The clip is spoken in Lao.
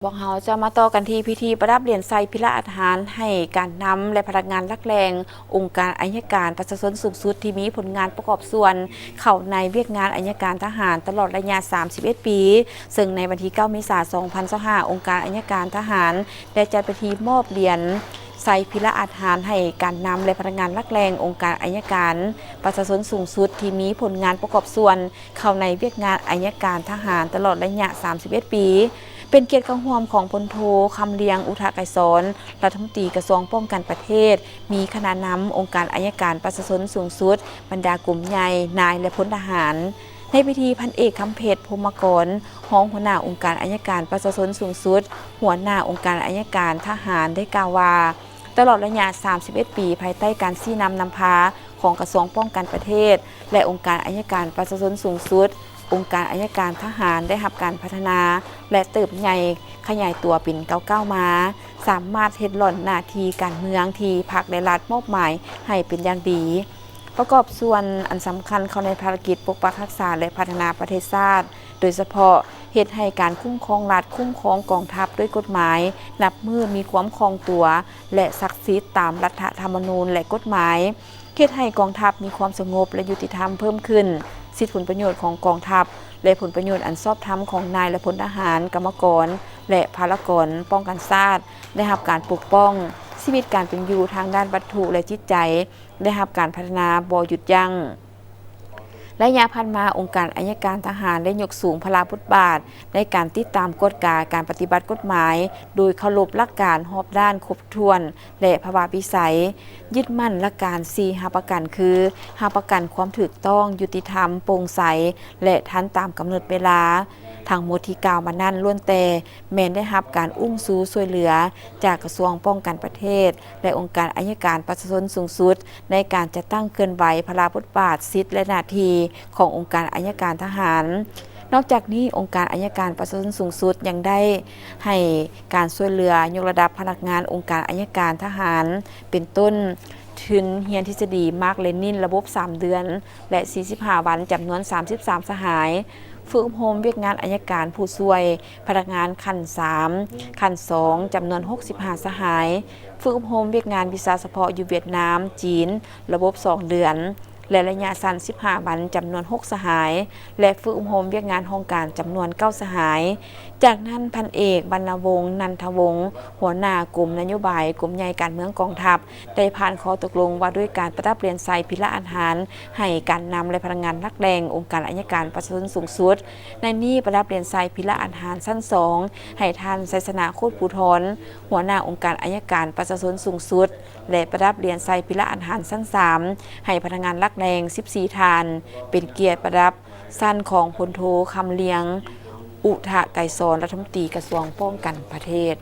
ພວກເຮົາຈະມາຕໍ່ກັນທີ່ພິທີປະດັບຫຼຽນໄຊພິລະອາດຫານໃຫ້ການນຳ ແລະ ພະນັກງານຫຼັກແຫຼ່ງອົງການໄອຍະການປະຊາຊົນສູງສຸດທີ່ມີຜົນງານປະກອບສ່ວນເຂົ້າໃນວຽກງານໄອຍະການທະຫານຕະຫຼອດໄລຍະສາມສິບເອັດປີ, ເຊິ່ງໃນວັນທີເກົ້າ ເມສາ ສອງພັນຊາວຫ້າ ອົງການໄອຍະການທະຫານໄດ້ຈັດພິທີມອບຫຼຽນ ໄຊພິລະອາດຫານໃຫ້ການນຳ ແລະ ພະນັກງານຫຼັກແຫຼ່ງອົງການໄອຍະການປະຊາຊົນສູງສຸດທີ່ມີຜົນງານປະກອບສ່ວນເຂົ້າໃນວຽກງານໄອຍະການທະຫານຕະຫຼອດໄລຍະສາມສິບເອັດປີ. ເປັນກຽດເຂົ້າຮ່ວມຂອງພົນໂທ ຄຳລຽງ ອຸທະໄກສອນ ລັດຖະມົນຕີກະຊວງປ້ອງກັນປະເທດ, ມີຄະນະນຳອົງການໄອຍະການປະຊາຊົນສູງສຸດ, ບັນດາກົມໃຫຍ່, ນາຍ ແລະ ພົນທະຫານ. ໃນພິທີ ພັນເອກ ຄຳເພັດ ພົມມະກອນ ຮອງຫົວໜ້າອົງການໄອຍະການປະຊາຊົນສູງສຸດ, ຫົວໜ້າອົງການໄອຍະການທະຫານ ໄດ້ກ່າວວ່າ ຕະຫຼອດໄລຍະສາມສິບເອັດປີ ພາຍໃຕ້ການຊີ້ນຳນຳພາຂອງກະຊວງປ້ອງກັນປະເທດ ແລະ ອົງການໄອຍະການປະຊາຊົນສູງສຸດ, ອົງການໄອຍະການທະຫານໄດ້ຮັບການພັດທະນາ ແລະ ເຕີບໃຫຍ່ຂະຫຍາຍຕົວເປັນກ້າວໆມາ, ສາມາດເຮັດຫຼ້ອນໜ້າທີ່ການເມືອງທີ່ພັກ ແລະ ລັດມອບໝາຍໃຫ້ເປັນຢ່າງດີ. ປະກອບສ່ວນອັນສຳຄັນເຂົ້າໃນພາລະກິດປົກປັກຮັກສາ ແລະ ພັດທະນາປະເທດຊາດ, ໂດຍສະເພາະເຮັດໃຫ້ການຄຸ້ມຄອງລັດ, ຄຸ້ມຄອງກອງທັບດ້ວຍກົດໝາຍ ນັບມື້ມີຄວາມຄ່ອງຕົວ ແລະ ສັກສິດຕາມລັດຖະທຳມະນູນ ແລະ ກົດໝາຍ, ເຮັດໃຫ້ກອງທັບມີຄວາມສະຫງົບ ແລະ ຍຸຕິທຳເພີ່ມຂຶ້ນ, ສິດຜົນປະໂຫຍດຂອງກອງທັບ ແລະ ຜົນປະໂຫຍດອັນຊອບທຳຂອງນາຍ ແລະ ພົນທະຫານ, ກຳມະກອນ ແລະ ພາລະກອນປ້ອງກັນຊາດ ໄດ້ຮັບການປົກປ້ອງ, ຊີວິດການເປັນຢູ່ທາງດ້ານວັດຖຸ ແລະ ຈິດໃຈ ໄດ້ຮັບການພັດທະນາບໍ່ຢຸດຢັ້ງ. ໄລຍະຜ່ານມາ, ອົງການໄອຍະການທະຫານໄດ້ຍົກສູງພາລະບົດບາດໃນການຕິດຕາມກວດກາການປະຕິບັດກົດໝາຍ ໂດຍເຄົາລົບຫຼັກການຮອບດ້ານ, ຄົບຖ້ວນ ແລະ ພາວະວິໄສ, ຍຶດໝັ້ນຫຼັກການສີ່ຮັບປະກັນ ຄື ຮັບປະກັນຄວາມຖືກຕ້ອງ, ຍຸຕິທຳ, ໂປ່ງໃສ ແລະ ທັນຕາມກຳນົດເວລາ. ທັງໝົດທີ່ກ່າວມານັ້ນ ລ້ວນແຕ່ແມ່ນໄດ້ຮັບການອຸ້ມຊູຊ່ວຍເຫຼືອຈາກກະຊວງປ້ອງກັນປະເທດ ແລະ ອົງການໄອຍະການປະຊາຊົນສູງສຸດ ໃນການຈັດຕັ້ງເຄື່ອນໄຫວພາລະບົດບາດ, ສິດ ແລະ ໜ້າທີ່ຂອງອົງການໄອຍະການທະຫານ. ນອກຈາກນີ້, ອົງການໄອຍະການປະຊາຊົນສູງສຸດຍັງໄດ້ໃຫ້ການຊ່ວຍເຫຼືອຍົກລະດັບພະນັກງານອົງການໄອຍະການທະຫານ ເປັນຕົ້ນ ທຶນຮຽນທິດສະດີມາກເລນິນລະບົບສາມເດືອນ ແລະ ສີ່ສິບຫ້າວັນ ຈຳນວນສາມສິບສາມສະຫາຍ, ຝຶກອົບຮົມວຽກງານໄອຍະການຜູ້ຊ່ວຍພະນັກງານຂັ້ນສາມ, ຂັ້ນສອງ ຈຳນວນຫົກສິບຫ້າສະຫາຍ, ຝຶກອົບຮົມວຽກງານວິຊາສະເພາະຢູ່ຫວຽດນາມ, ຈີນ ລະບົບສອງເດືອນ ແລະ ໄລຍະສັ້ນສິບຫ້າວັນ ຈຳນວນຫົກສະຫາຍ ແລະ ຝຶກອົບຮົມວຽກງານຫ້ອງການ ຈຳນວນເກົ້າສະຫາຍ. ຈາກນັ້ນ, ພັນເອກ ວັນນະວົງ ນັນທະວົງ ຫົວໜ້າກົມນະໂຍບາຍ ກົມໃຫຍ່ການເມືອງກອງທັບ ໄດ້ຜ່ານຂໍ້ຕົກລົງວ່າດ້ວຍການປະດັບຫຼຽນໄຊພິລະອາດຫານໃຫ້ການນຳ ແລະ ພະນັກງານຫຼັກແຫຼ່ງອົງການໄອຍະການປະຊາຊົນສູງສຸດ. ໃນນີ້ປະດັບຫຼຽນໄຊພິລະອາດຫານຊັ້ນສອງ ໃຫ້ທ່ານ ໄຊຊະນະ ໂຄດພູທອນ ຫົວໜ້າອົງການໄອຍະການປະຊາຊົນສູງສຸດ ແລະ ປະດັບຫຼຽນໄຊພິລະອາດຫານຊັ້ນສາມ ໃຫ້ພະນັກງານຫຼັກແຫຼ່ງສິບສີ່ທ່ານ, ເປັນກຽດປະດັບຊັ້ນຂອງພົນໂທ ຄຳລຽງ ອຸທະໄກສອນ ລັດຖະມົນຕີກະຊວງປ້ອງກັນປະເທດ.